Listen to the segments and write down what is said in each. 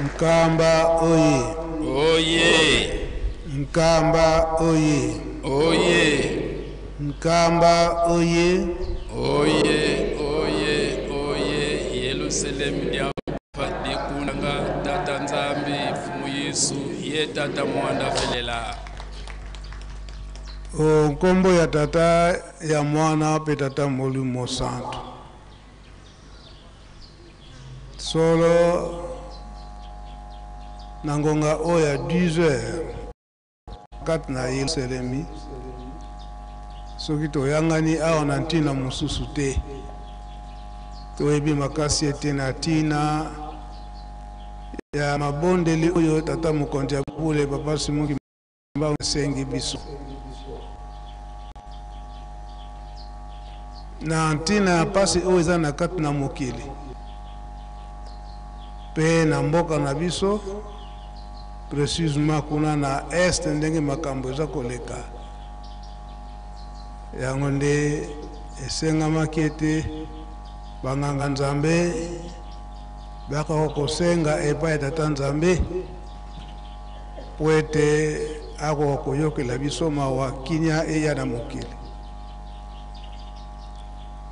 Nkamba oye. Oye. Nkamba oye. Oye. Nkamba oye. Oye, oye, oye. Yerusalem diampa dikunanga Tata Nzambi Mfumu Yesu ye Tata Mwanda felela. O nkombo ya Tata ya Mwana mpe Tata Molimo Santu. Solo na ngonga oyo ya 10 heures kati na Yelusalemi, soki toyangani awa na ntina mosusu te, toyebi makasi ete na ntina ya mabondeli oyo Tata Mokonzi ya Bule Papa Simon Kimbangu asengi biso na ntina ya mpasi oyo eza na kati na mokili mpe na mboka na biso, precisement kuna na est, ndenge makambo eza koleka, yango nde esengamaki ete banganga Nzambe bakoka kosenga epai ya Tata Nzambe mpo ete akoka koyokela biso mawa, kimia eya na mokili.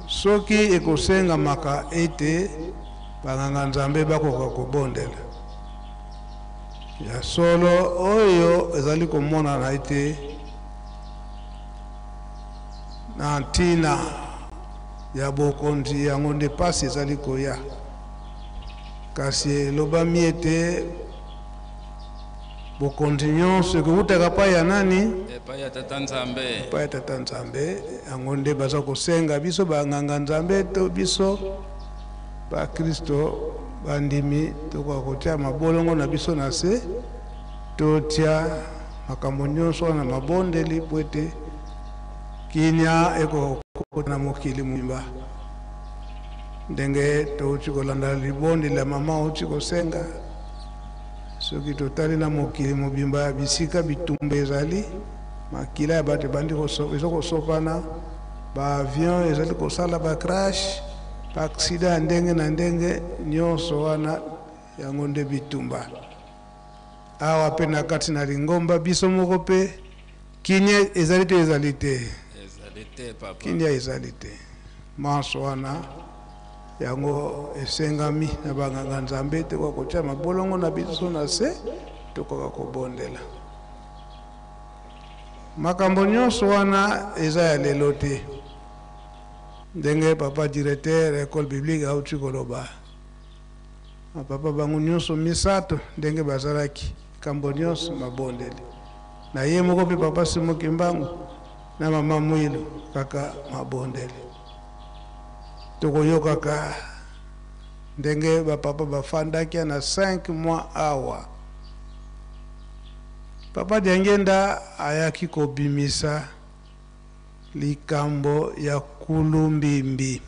Soki ekosengamaka ete banganga Nzambe bakoka kobondela ya solo, oyo ezali komonana ete na ntina ya bokonzi yango nde pasi ezali koya, kasi elobami ete bokonzi nyonso ekowutaka epai ya nani? Epai ya Tata Nzambe. Epai ya Tata Nzambe. Yango nde baza kosenga biso banganga Nzambe to biso bakristo bandimi tokoka kotia mabolongo na biso na se, totia makambo nyonso wana mabondeli po ete kimia ekokota na mokili mobimba. Ndenge touti kolanda libondeli ya mama outi kosenga, soki totali na mokili mobimba ya bisika bitumba ezali, makila ya bato ebandi ezo kosopana, ba avion ezali kosala ba crash, ba accident ya ndenge na ndenge, nyonso wana yango nde bitumba. Awa pe na kati na lingomba biso moko pe kimia ezali te, ezali te, ezali te papa, kimia ezali te. Manso wana yango esengami na banganga Nzambe tokoka kotia mabolongo na biso na se, tokoka kobondela. Makambo nyonso wana eza ya lelo te, ndenge papa directeur ya école biblique auti koloba. Papa bango nyonso misato ndenge bazalaki kambo nyonso mabondeli na ye moko mpe papa Simon Kimbangu na mama Mwilu kaka mabondeli. Tokoyokaka ndenge bapapa bafandaki na 5 mois awa. Papa Diangenda ayaki kobimisa likambo ya kulumbimbi.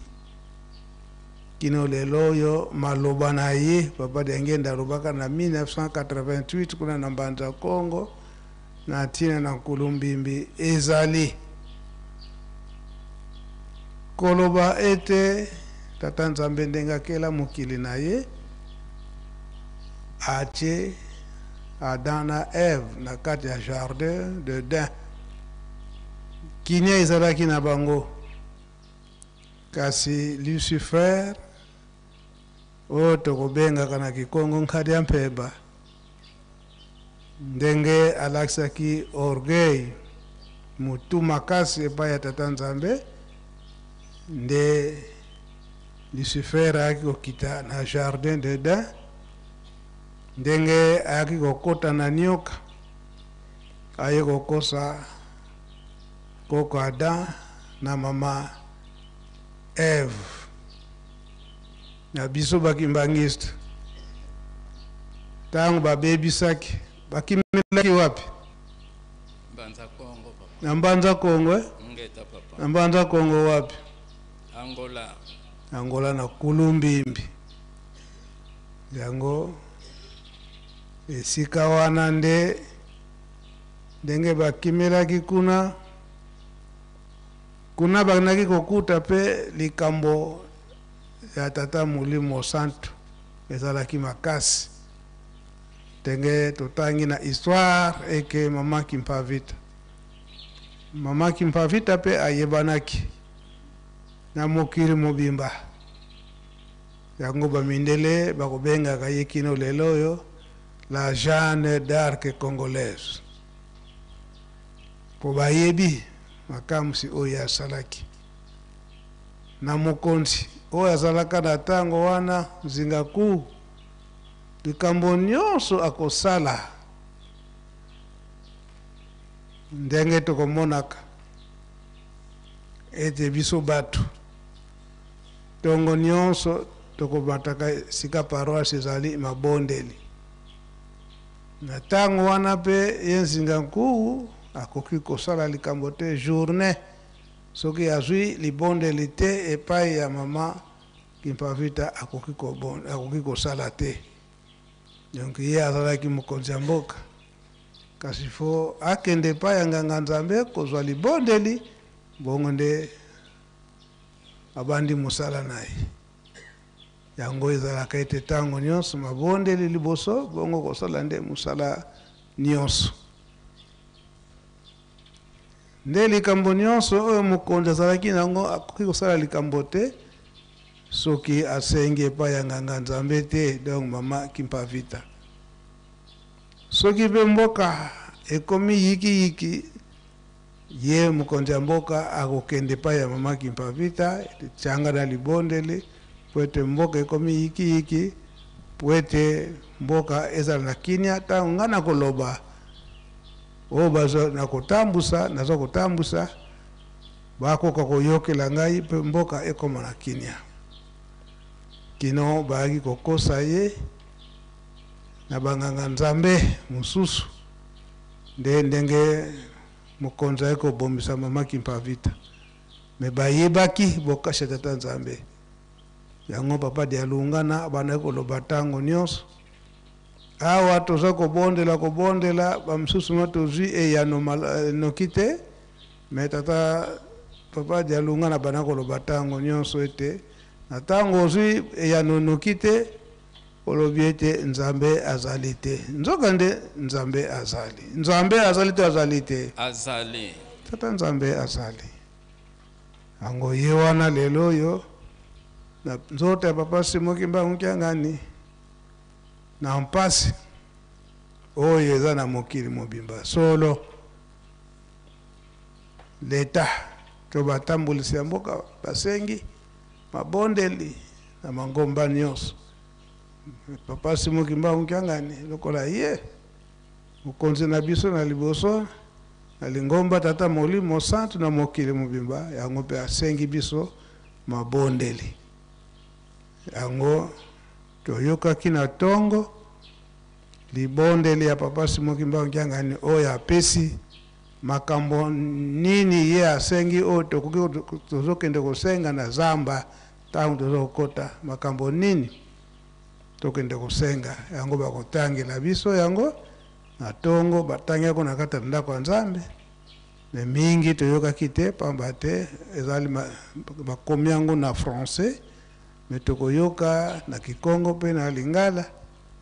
Kino lelo oyo maloba na ye papa Diangenda alobaka na 1988 kuna na Mbanza Kongo na ntina na kulumbimbi ezali koloba ete Tata Nzambe ndenge akela mokili na ye atie Adam na Eve na kati ya jardin d'Eden. Kimia ezalaki na bango, kasi Lucifer oyo tokobengaka na Kikongo Nkadia Mpeba, ndenge alakisaki orgueil, motu makasi epai ya Tata Nzambe, nde Lucifer ayaki kokita na jardin d'Eden, ndenge ayaki kokota na nyoka, aye kokosa koko Adam na mama Eve. Na biso bakimbangiste, ntango babebisaki, bakimelaki wapi? Mbanza Kongo, papa. Na Mbanza Kongo, eh? Ngeta, papa. Na Mbanza Kongo wapi? Angola. Angola na Kulumbimbi. Yango esika wana nde ndenge bakimelaki kuna, kuna bakendaki kokuta pe likambo ya Tata Molimo Santu ezalaki makasi. Ndenge totangi na histoire eke mama Kimpavita. Mama Kimpavita mpe ayebanaki na mokili mobimba. Yango bamindele bakobengaka ye kino lelo oyo la Jeanne d'Arc congolaise. Mpo bayebi makamwisi oyo asalaki. Na mokonzi oyo azalaka na tango wana Nzinga Nkuwu, likambo nyonso akosala ndenge tokomonaka ete biso bato tongo nyonso tokobataka esika paroisse ezali mabondeli. Na tango wana mpe ye Nzinga Nkuwu akoki kosala likambo te journee soki azwi libondeli te epai ya mama Kimpavita akoki akoki kosala te. Donc ye azalaki mokonzi ya mboka kasi faut akende epai ya nganga Nzambe kozwa libondeli bongo nde abandi mosala na ye. Yango ezalaka ete tango nionso mabondeli liboso bongo kosala nde mosala nionso. Nde likambo nionso oyo mokonzi azalaki na yango akoki kosala likambo te soki asengi epai ya nganga Nzambe te, donc mama Kimpavita. Soki pe mboka ekomi yiki yiki, ye mokonzi ya mboka akokende epai ya mama Kimpavita ete tianga na libondeli po ete mboka ekomi yiki yiki, po ete mboka ezala na kinia. Tango ngai nakoloba oyo bazo na kotambusa, nazo kotambusa, bakoka koyokela ngai pe mboka ekoma na kinia. Kino bayaki kokosa ye na banganga Nzambe mosusu, nde ndenge mokonzi ayaki kobomisa mama Kimpavita. Mais bayebaki bokasi ya Tata Nzambe. Yango Papa Dialungana abandaki koloba tango nionso, Awa toza kobondela kobondela, ba misusu ma tozui eyano noki te, mais tata Papa Dialungana abanda koloba tango nionso ete na tango ozui eyano noki te, olobi ete Nzambe azali te. Nzoka nde Nzambe azali. Nzambe azali to azali te? Azali. Tata Nzambe azali. Yango ye wana lelo oyo na nzoto ya Papa Simon Kimbangu Kiangani na mpasi oyo eza na mokili mobimba solo leta to batambulisi ya mboka basengi mabondeli na mangomba nyonso. Papa Simon Kimbangu Kiangani lokola ye mokonzi na biso na liboso na lingomba Tata Molimo Santu na mokili mobimba, yango mpe asengi biso mabondeli. Yango toyokaki na tongo libondeli ya Papa Simon Kimbangu Kiangani oyo apesi makambo nini ye asengi oyo tokoki tozokende kosenga na zamba tango tozokota makambo nini tokende kosenga yango bakotangela biso yango na tongo batangi yango na kati ya ndako ya Nzambe me mingi toyokaki te pamba te ezali bakomi yango na français me tokoyoka na kikongo mpe na lingala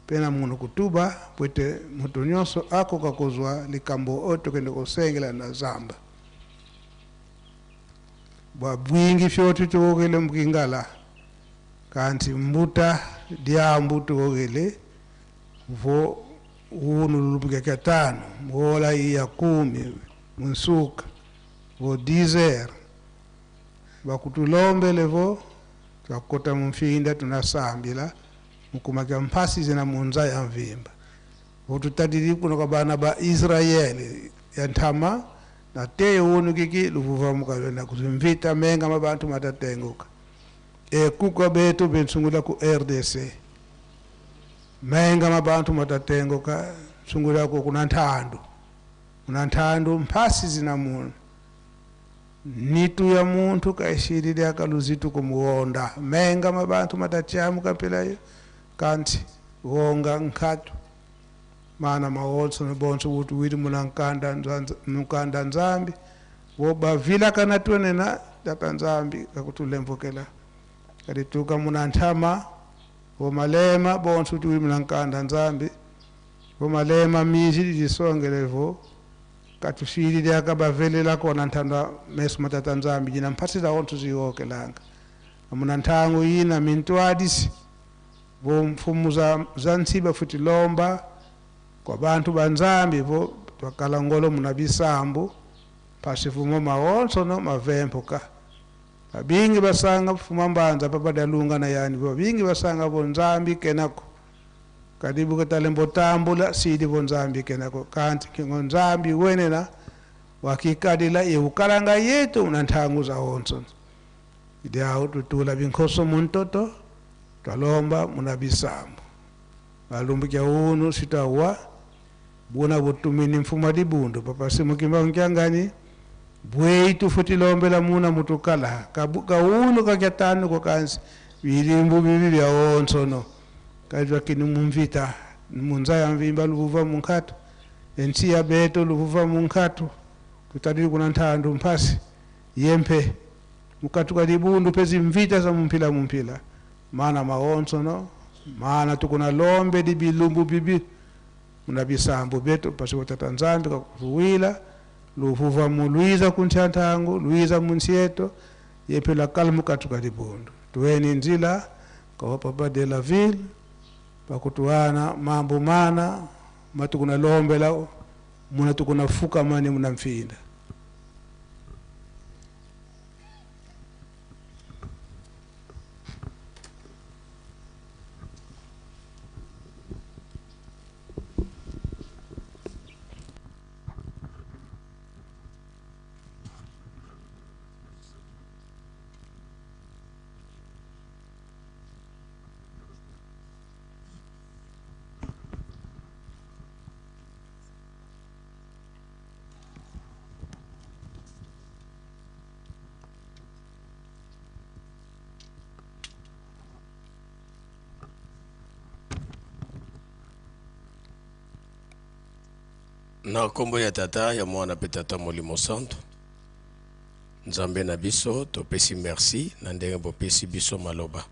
mpe na monoko tuba po ete moto nyonso akoka kozwa likambo oyo tokende kosengela na zamba. Bwa bwingi fyoti tokokele mukingala kanti mbuta diambu tokokele vo unu lulumukeke tano muola iya kumi munsuka vo 10 heures bakutulombele vo twakota mumfinda tunasambila mukumakia mpasi zina munza ya mvimba votutadili kuno kwa bana ba Israeli ya ntama na teyo unu kiki luvuva mukavena kuzimvita menga mabantu matatenguka e kuka betu bensungula ku RDC menga mabantu matatenguka sungula ku kuna nthandu kuna nthandu mphasi zina munu nitu ya muntu kaishilile akaluzitu kumuwonda menga mabantu matachamuka pelayo kanti wonga nkhatu mana mawonso nobonso kuti wili muna nkanda nzambi wobavila kana twenena tata nzambi kakutulembukela kalituka muna nthama womalema bonso kuti wili muna nkanda nzambi Vo malema minji didisongelevo katushilile akabavelela kona nthanda meso matata Nzambi jina mphatsi za onthu ziwokelanga amuna nthangu yina mintwadisi vo mfumu za ntsiba futi lomba kwa bantu ba Nzambi vo twakala ngolo muna bisambu pasi fumo maonso no mavempo ka babingi basanga fuma mbanza papa dalunga na yani vo bingi basanga vo Nzambi kenako kadibu katalembo tambula sidi vo Nzambi kenako kanti kingo Nzambi wenena wakikadila iukalanga yetu na nthangu za onso idiao tutula binkhoso muntoto twalomba muna bisambu balumbukia unu sitawa buna butumini mfumo wa dibundu papa simu kimba nkyangani bweitu futi lombela muna mutukala kaunu kakyatanu ko kansi bilimbu bibi bya onsono kajwa kini mumvita munza ya mvimba luvuva munkatu ensi ya beto luvuva munkatu tutadili kuna nthandu mphasi yempe mukatu kadibundu pezi mvita za mumpila mumpila mana maonsono mana tukuna lombe di bilumbu bibi muna bisambu beto pasi tata Nzambi kakuwila luvuva muluiza kunthantangu luiza munsieto yepela kalmu katuka dibundu tuweni nzila kwa papa de la ville pakutuana mambo mana matukuna lombela muna tukuna fuka mani muna mfinda. Na nkombo ya Tata, ya Mwana mpe Tata Molimo Santo, Nzambe na biso, topesi merci na ndenge bopesi biso maloba.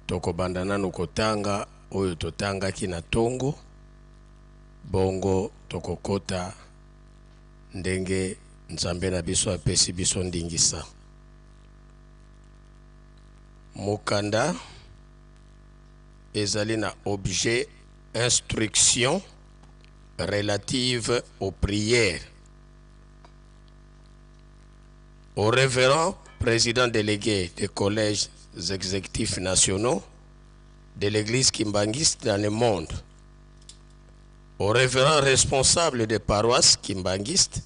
Tokobanda nanu kotanga oyo totangaki na tongo, bongo tokokota ndenge Nzambe na biso apesi biso ndingisa. Mokanda ezali na objet instruction relative aux prières. Au révérend président délégué des collèges exécutifs nationaux de l'église kimbanguiste dans le monde, au révérend responsable des paroisses kimbanguistes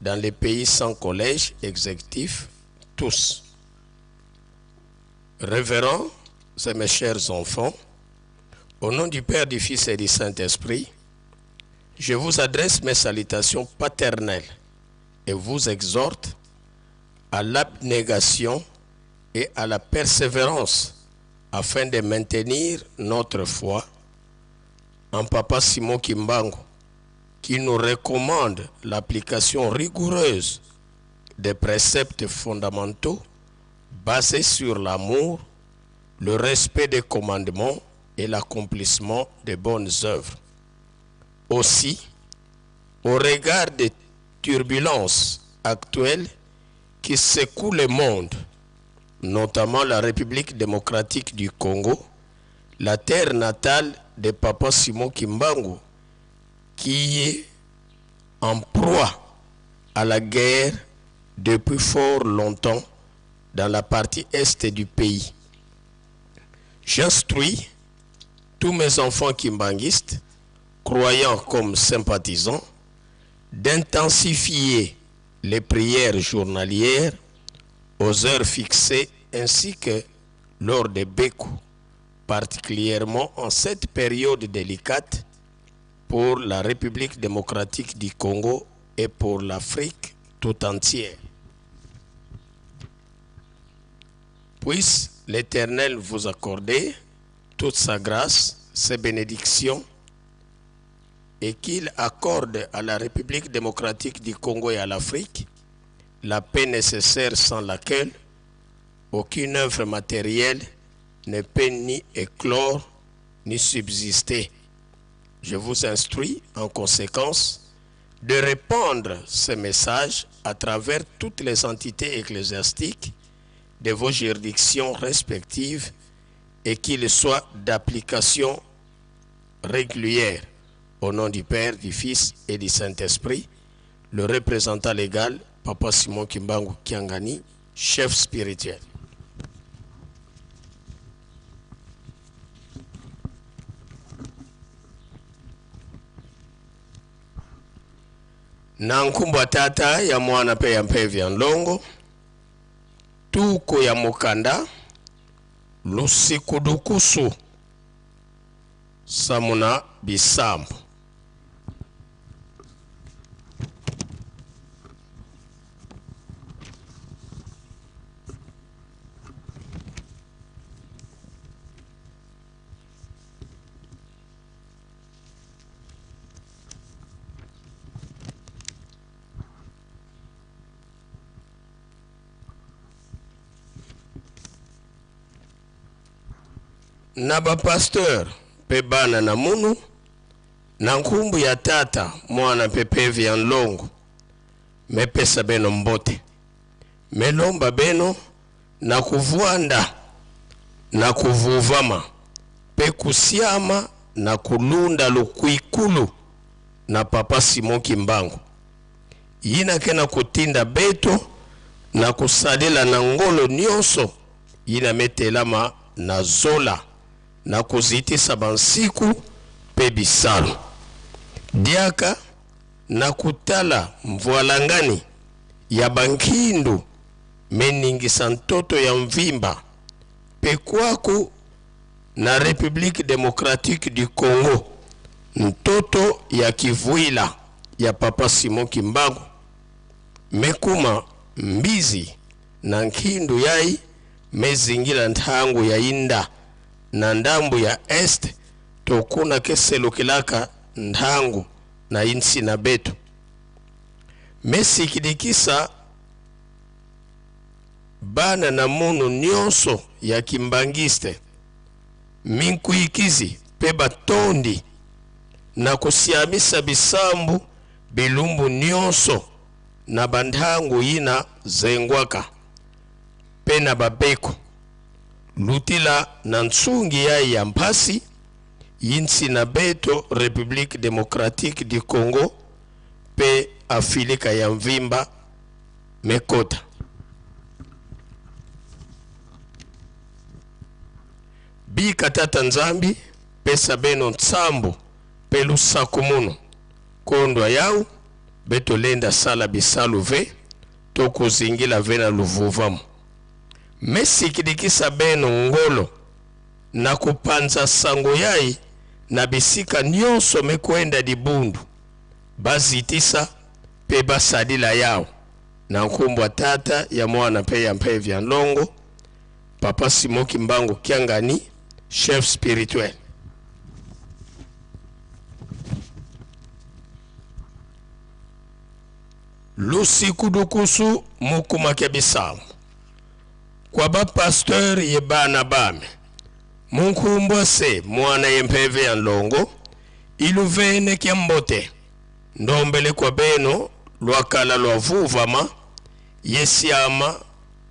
dans les pays sans collège exécutif, tous. Révérends et mes chers enfants, au nom du Père, du Fils et du Saint-Esprit, je vous adresse mes salutations paternelles et vous exhorte à l'abnégation et à la persévérance afin de maintenir notre foi en Papa Simon Kimbangu, qui nous recommande l'application rigoureuse des préceptes fondamentaux basés sur l'amour, le respect des commandements et l'accomplissement des bonnes œuvres. Aussi, au regard des turbulences actuelles qui secouent le monde, notamment la République démocratique du Congo, la terre natale de Papa Simon Kimbangu, qui est en proie à la guerre depuis fort longtemps dans la partie est du pays. J'instruis tous mes enfants kimbanguistes, croyants comme sympathisants, d'intensifier les prières journalières aux heures fixées ainsi que lors des bécous, particulièrement en cette période délicate pour la République démocratique du Congo et pour l'Afrique tout entière. Puisse l'Éternel vous accorder toute sa grâce, ses bénédictions, et qu'il accorde à la République démocratique du Congo et à l'Afrique la paix nécessaire sans laquelle aucune œuvre matérielle ne peut ni éclore ni subsister. Je vous instruis en conséquence de répandre ce message à travers toutes les entités ecclésiastiques de vos juridictions respectives et qu'il soit d'application régulière. Au nom du Père, du Fils et du Saint-Esprit, le représentant légal, Papa Simon Kimbangu Kiangani, chef spirituel. Na nkumbwa tata ya mwana pe ya mpevi ya ndongo tuko ya mukanda lusikudukusu samuna bisambu. Na bapasteur mpe bana na munu na nkumbu ya tata mwana mpe pevi ya nlongo mepesa beno mbote melomba beno na kuvwanda na kuvuvama mpe kusiama na kulunda lukwikulu na Papa Simon Kimbangu yina ke na kutinda beto na kusalela na ngolo nyonso yina metelama na zola na kuzitisa bansiku mpe bisalo diaka na kutala mvwalangani ya bankindu meningisa ntoto ya mvimba mpe kwaku na République démocratique du Congo ntoto ya kivuila ya Papa Simon Kimbangu mekuma mbizi na nkindu yai mezingila ntangu ya inda na ndambu ya est tokuna keselukilaka ntangu na insi na betu mesikidikisa bana na munu nyonso ya kimbangiste minkuikizi mpe batondi na kusiamisa bisambu bilumbu nyonso na bantangu yina zengwaka mpe na babeko lutila na nsungi yai ya mpasi yinsi na beto République démocratique du Congo mpe Afilika ya mvimba mekota. Bika tata Nzambi pesa beno ntsambu mpe lusaku munu kondwa yau beto lenda sala bisalu ve to kuzingila ve na luvuvamu mesikidikisa beno ngolo na kupanza sango yai na bisika nyonso mekwenda libundu bazitisa mpe basalila yao na nkumbwa tata ya mwana mpe ya mpevi ya ndongo Papa Simon Kimbangu Kiangani, chef spirituel. Lusikudukusu mukumake bisamu kwa bapasteur ye bana bame munkumbwa se mwana ye mpeve ya ndongo iluvene kya mbote ndombele kwa beno lwakala lwa vuvama yesiama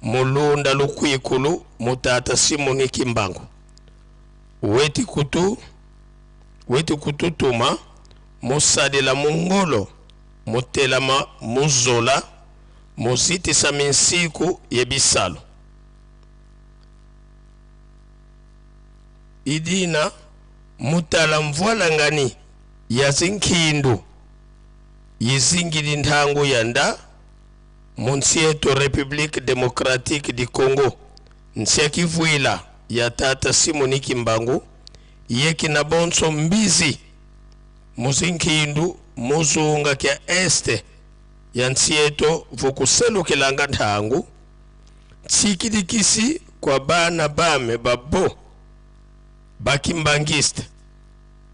mulunda lukwikulu mutata Simoni Kimbangu weti kututuma musadila mungolo mutelama muzola muzitisa minsiku yebisalo idina mutala mvwalangani ya zinkindu yizingili ntangu ya nda Monsieto République démocratique du Congo nsia kivuila ya tata Simoni Kimbangu yeki na bonso mbizi muzinkindu muzunga kya este ya nsieto vokuselukilanga ntangu tsikilikisi kwa bana bame babo bakimbangiste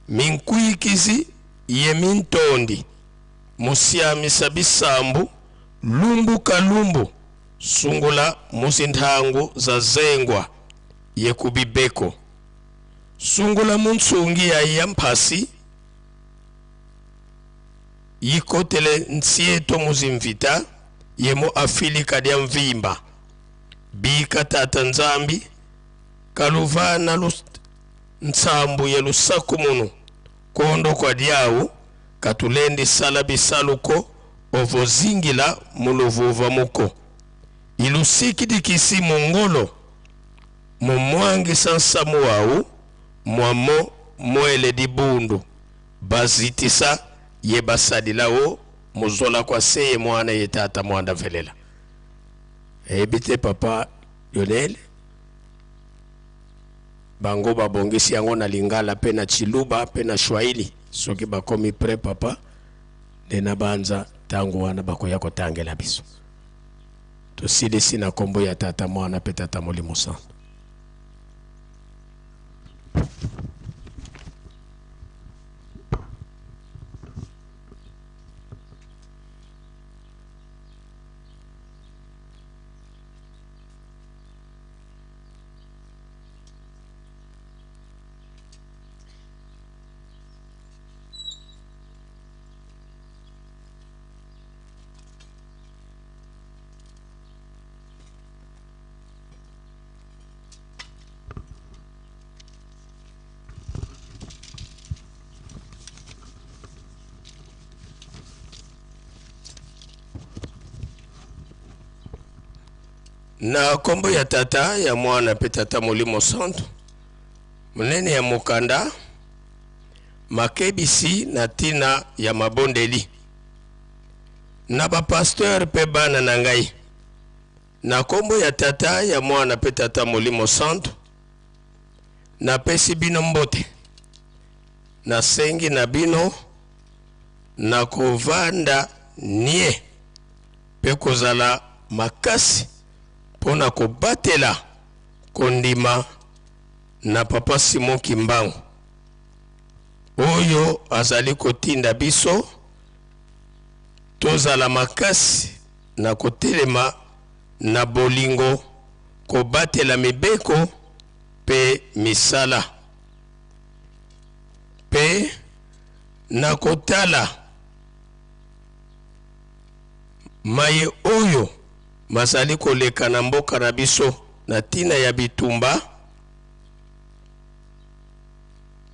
minkuikizi ye mintondi musiamisa bisambu lumbu kalumbu sungula muzintangu za zengwa yekubibeko sungula muntsungi ya ya mphasi Yikotele nsieto muzimvita ye mu Afilika dia mvimba. Bika Tata Nzambi kaluvana lu nsambu ye lusaku munu kondo kua diawu katulendi sala bisaluko ovo zingila mu luvuva muko. Ilusikidikisi mu ngolo mumuangisa nsamu wawu muamo muele dibundu bazitisa ye basadila o muzola kwa seye mwana ye tata mwanda velela. Eyebi te papa Lionel bango babongisi yango na lingala pe na tshiluba pe na swahili soki bakomi près papa nde na banza tango wana bakoya kotangela biso. Tosilisi na kombo ya Tata, Mwana pe Tata Molimo Santu. Na kombo ya Tata, ya Mwana mpe Tata Molimo Santu, monene ya mokanda makebisi na ntina ya mabondeli na ba pasteur mpe bana na ngai, na kombo ya Tata, ya Mwana mpe Tata Molimo Santu, napesi bino mbote. Nasengi na bino na kovanda nie mpe kozala makasi mpo na kobatela kondima na Papa Simon Kimbangu oyo azali kotinda biso tozala makasi na kotelema na bolingo, kobatela mibeko mpe misala, mpe na kotala maye oyo mazali koleka na mboka na biso na ntina ya bitumba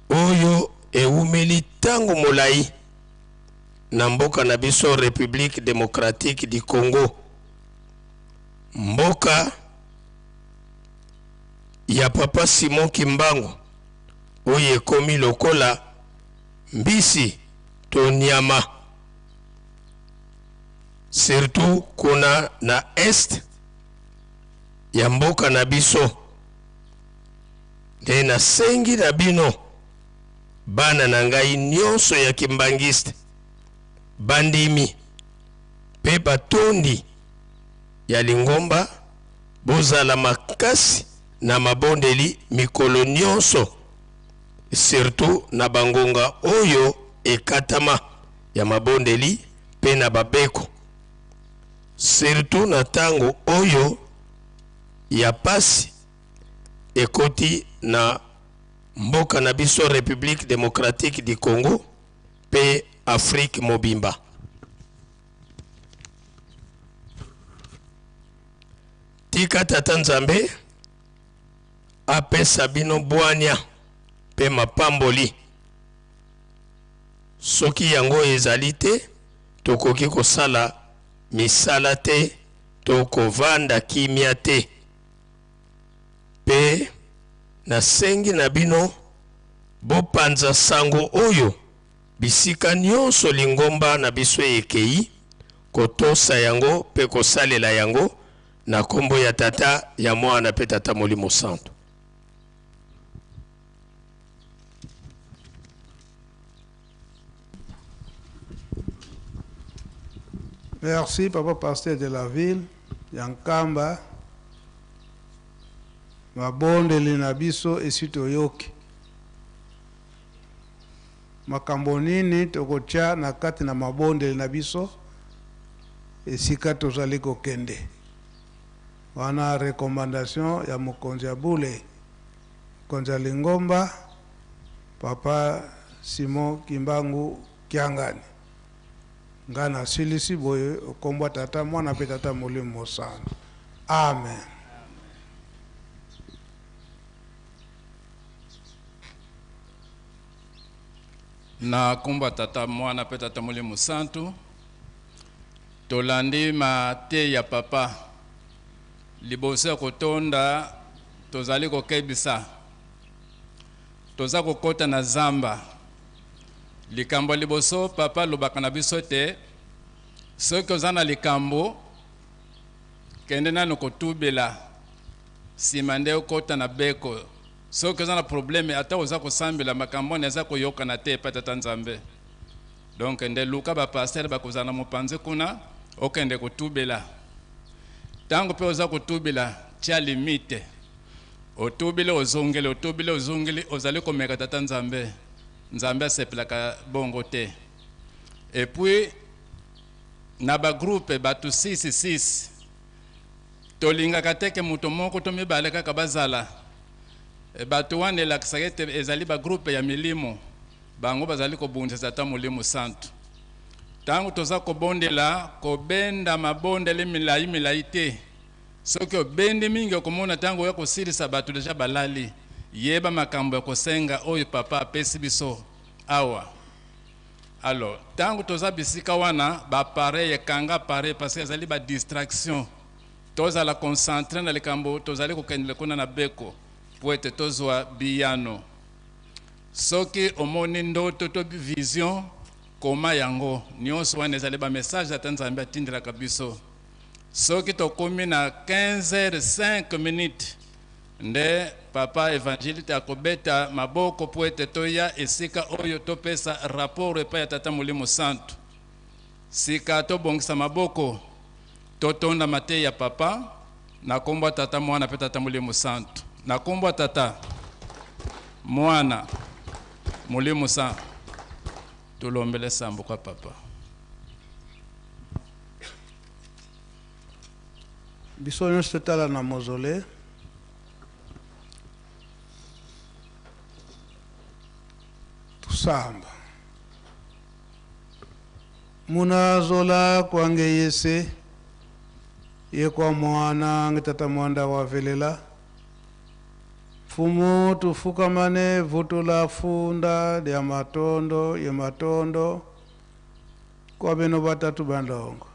oyo ewumeli ntango molai na mboka na biso Republique democratique du Congo, mboka ya Papa Simon Kimbangu oyo ekomi lokola mbisi to nyama, surtout kuna na est ya mboka na biso. Nde nasengi na bino bana na ngai nionso ya kimbanguiste, bandimi pe batondi ya lingomba, bozala makasi na mabondeli mikolo nionso, surtout na ba ngonga oyo ekatama ya mabondeli pe na babeko, surtout na tango oyo ya pasi ekoti na mboka na biso Republique democratique du Congo pe Afrique mobimba. Tika Tata Nzambe apesa bino bwania pe mapamboli. Soki yango ezali te, tokoki kosala misala te to kovanda kimia te. Pe nasengi na bino bopanza sango oyo bisika nionso lingomba na biso ekeyi, kotosa yango pe kosalela yango na kombo ya Tata, ya Mwana pe Tata Molimo Santu. Merci papa pasteur de la ville ya Nkamba, mabondeli na biso esi toyoki. Makambo nini tokotia na kati na mabondeli na biso esika tozali kokende? Wana recommandation ya mokonzi ya bule, mokonzi ya lingomba papa Simon Kimbangu Kiangani. Ngai nasilisi boye okombwa Tata, Mwana mpe Tata Molimo Mosantu. Amen. Na nkombo ya Tata, Mwana mpe Tata Molimo Santu, tolandi mateyi ya Papa. Liboso ya kotonda, tozali kokebisa. Toza kokota na zamba. Likambo ya liboso Papa alobaka na biso ete soki oza na likambo, kende nanu kotubela, sima nde okota na beko. Soki oza na probleme, ata oza kosambela, makambo wana eza koyokana te epai Tata Nzambe. Donc nde luka ba pasteur bakozala na mopanzi kuna, okende kotubela. Tango pe oza kotubela, tia limite. Otubeli ozongeli, otubeli ozongeli, ozali komeka Tata Nzambe. Nzambe asepelaka bongo te. Et puis na ba groupe batu 6 6 tolingaka te ke moto moko to mibale kaka bazala. Bato wana elakisaka ete ezali ba groupe ya milimo, bango bazali kobundisa Tata Molimo Santu. Tango toza kobondela, kobenda mabondeli milayi milayi te. Soki obendi mingi okomona tango oya kosilisa batu dejà balali. Yeba makambo ya kosenga oyo papa apesi biso awa. Alors tango toza bisika wana ba appareil kanga appareil parce que ezali ba distraction. Tozala concentre na likambo tozali kokendele kuna na beko po ete tozua biyano. Soki omoni ndoto to vision koma yango. Nionso wana ezali ba message ata Nzambe atindelaka biso. Soki tokomi na 15 heures 5 minutes nde papa evangelite akobeta maboko po ete toya esika oyo topesa rapport epai ya Tata Molimo Santu. Sika tobongisa maboko totonda mateyi ya papa na kombo ya Tata Mwana pe Tata Molimo Santu. Na kombo ya Tata, Mwana, Molimo Santu. Tulombele sambo kwa papa. Biso nyonso totala na mozole. Tusamba. Munazola kwange yese ye kwa mwana nge tata mwanda wa velela mfumu tufukamane vutula funda lya matondo ye matondo kwa beno batatu bandongo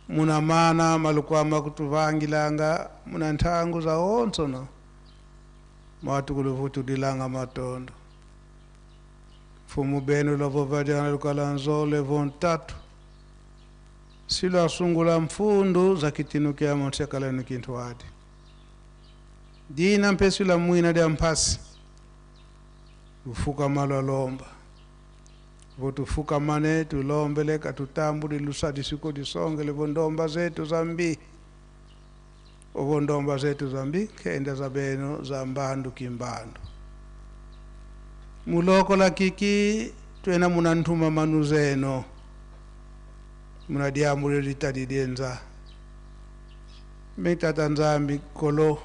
muna mana malukwama kutuvangilanga muna nthangu za onsono mwatukulu matondo mfumu beno lavo vadiana lukala nzole vontatu silo asungula mfundu za kitinukia monsekala kintu adi dina mpesula mwina dia mpasi lufuka malo lomba votufukamane tulombele katutambuli lusadi siko disongele vondomba zetu zambi ovondomba zetu zambi kenda za beno za mbandu kimbandu muloko la kiki twena muna ntuma manu zeno muna diambule litadi dienza mitata nzambi kolo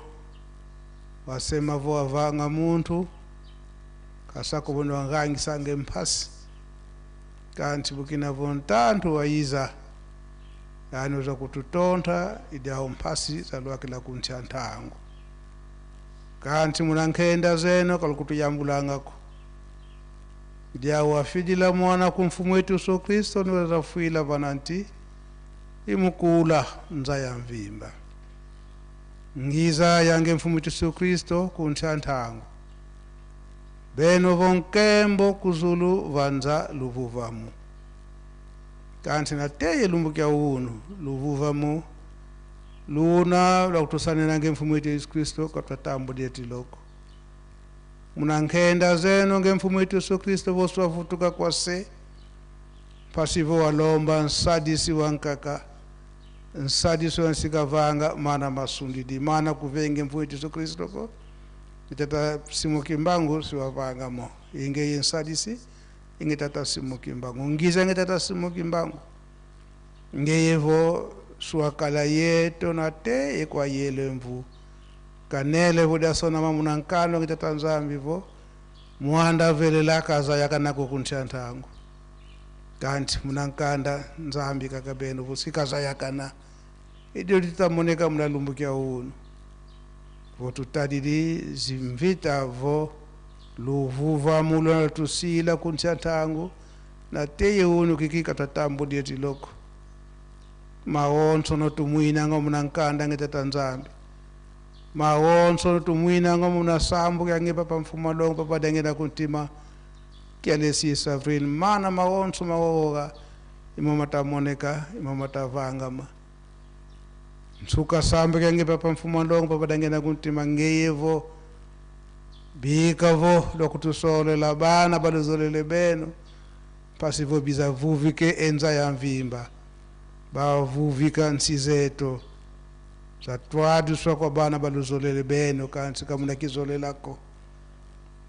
wasema vo avanga muntu kasako bono wangangisange mpasi kanti bukina vontantu waiza yani uza kututonta idiaho mpasi zalwakila kuntya ntango kanti munankenda zeno kalukutuyambulangako idiaho wafidila mwana kumfumu wetu Yesu Kristo niweza vananti imukula nza ya mvimba ngiza yange mfumu wetu Yesu Kristo kuntya ntango beno vonkembo kuzulu vanza luvuvamu kanti nateye lumbukia unu luvuvamu luna lwakutusanena ngemfumu wetu Yesu Kristo katwatambulie tiloko munankenda zeno ngemfumu wetu Yesu Kristo vosi wavutuka kwase pasivo walomba nsadisi wankaka nsadisi wansikavanga mana masundidi mana kuvenge mfumu wetu Yesu Kristo ko itata simukimbangu siwavangamo inge yensadisi inge tata simukimbangu ngiza inge tata simukimbangu ngeyevo suakala yeto na te ekwa yele mvu kanele vuda sona mamuna nkano inge tata nzambi vo muanda velela kaza yakanako kuntya ntangu Kanti munankanda Nzambi kaka benu vusikazayakana idyo litamoneka munalumbukia unu votutalili zimvita vo luvuva mulo natusila kuntya ntangu na teye unu kikika tatambudie tiloko maonso notumwinanga munankanda ngetata Nzambi maonso notumwinanga munasambu yange papa mfuma longo papa dangena kuntima kialesi Avril mana maonso mawoga imo matamoneka imo matavangama nsuka sambu yange papa mfuma longo papa dangena kuntima ngeyevo bikavo lokutusolela bana baluzolele beno pasivo biza vuvike enza ya mvimba bavuvika nsizeto zatwadiswa kwa bana baluzolele beno kansi kamuna kizolelako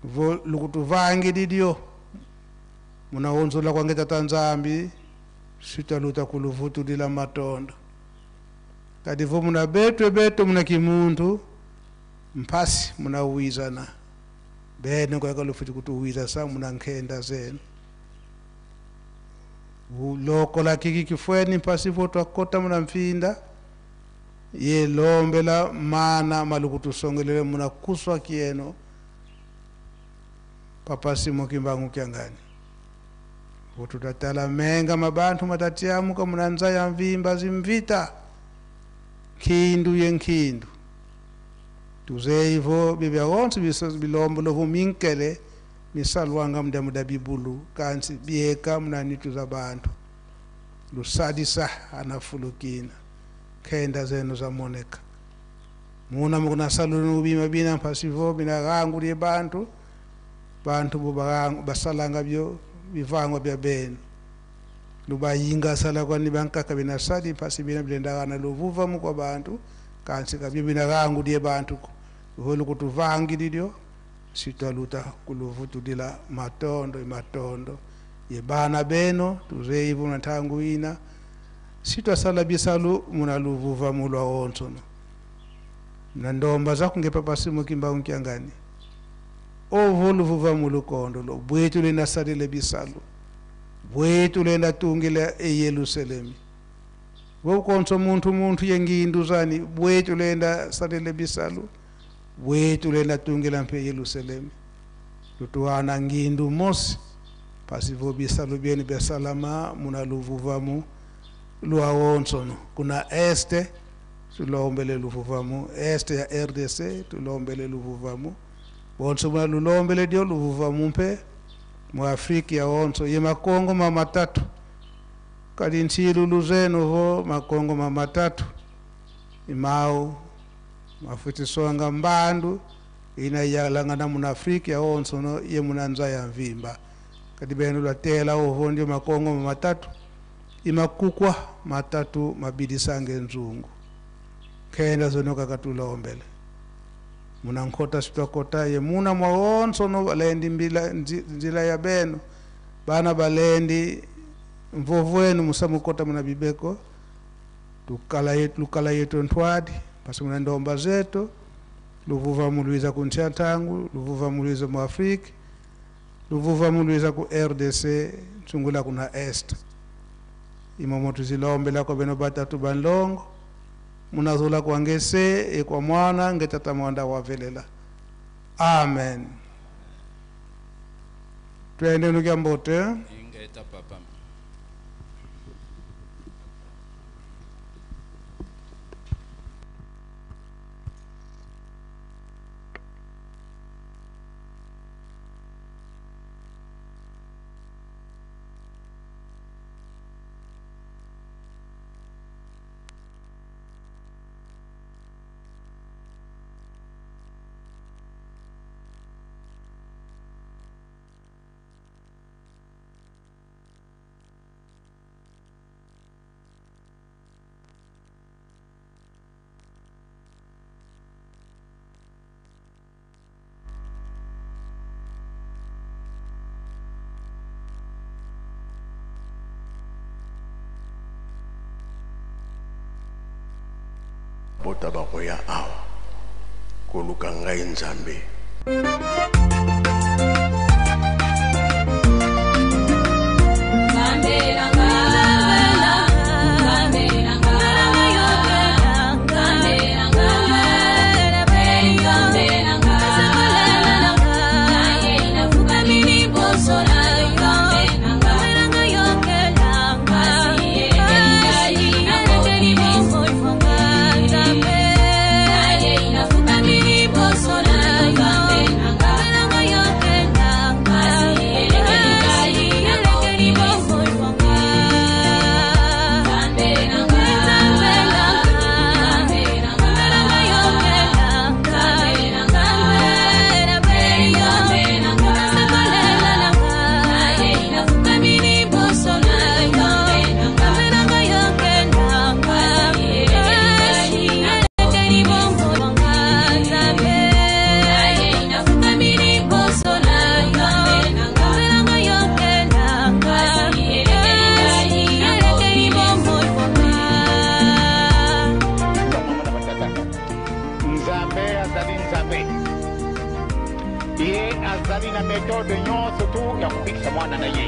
vo lukutuvangi didio munaonzola kwange tata Nzambi sitaluta kuluvutulila matondo kadi vo muna betwe beto muna kimuntu mpasi munawizana beno kwakalufuti kutuwiza sa muna nkhenda zenu lokola kiki kifweni mpasi vo twakota muna mfinda ye lombela mana malukutusongelele muna kuswa kieno papa simo kimbangu kyangani votutatala menga mabantu matatiamuka munanza ya mvimba zimvita nkindu ye nkindu tuzeivo bibya wonse bilombolo vuminkele misalwanga mda muda bibulu kansi bieka munanituza bantu lusadisa anafulukina kenda zenu zamoneka muna mukunasalunu bima bina mpasivo binagangulie bantu bantu bo basalanga byo bivango bya benu lubayinga sala kwani bankaka binasali pasi bina bilendagana luvuva mu kwa bantu kansi kabyo binagangulie bantu volu kutuvangililyo sitaluta kuluvutulila matondo matondo ye bana beno tuzeivu na tangu ina sitwasala bisalu munaluvuva mulwa onsono na ndomba zakunge papa simu kimba unkiangani ovo luvuva mulukondo lo bwetu lena salile bisalu bwetu lena tungile eYerusalemi vokonso muntu muntu yengindu zani bwetu lenda salile bisalu bwetu lenda tungila mpe Yerusalemi tutuana ngindu mosi pasivo bisalu byeni bya salama munaluvuvamu luawonsono kuna este tulombele luvuvamu este ya RDC tulombele luvuvamu bonso muna lulombele dio luvuvamu mpe mu Afrika ya onso ye makongo mamatatu kali ntsilu luzeno vo makongo mamatatu imau mafutisonga mbandu ina yalangana muna Afrika ya onso no ye munanza ya mvimba kadi benu lwatela ovo ndio makongo mamatatu imakukwa matatu mabidi sange nzungu kenda zono kakatulombele munankota sitwakota ye muna mwaonso no balendi mbila nzila ya beno bana balendi mvovu wenu musamukota muna bibeko lukala yetu lukala yetu ntwadi pasi muna ndomba zetu luvuva muluiza kuntya ntangu luvuva muluiza mu Afrika luvuva muluiza ku RDC tsungula kuna est imomo tuzilombela kwa beno batatu banlongo munazula kwa ngese e kwa mwana ngetata mwanda wavelela amen twende nukia mbote Ingeta papa. Bota bakoya awa koluka ngai Nzambe. Nzambe. Ye azali na metode nyonso tu ya kobikisa mwana na ye.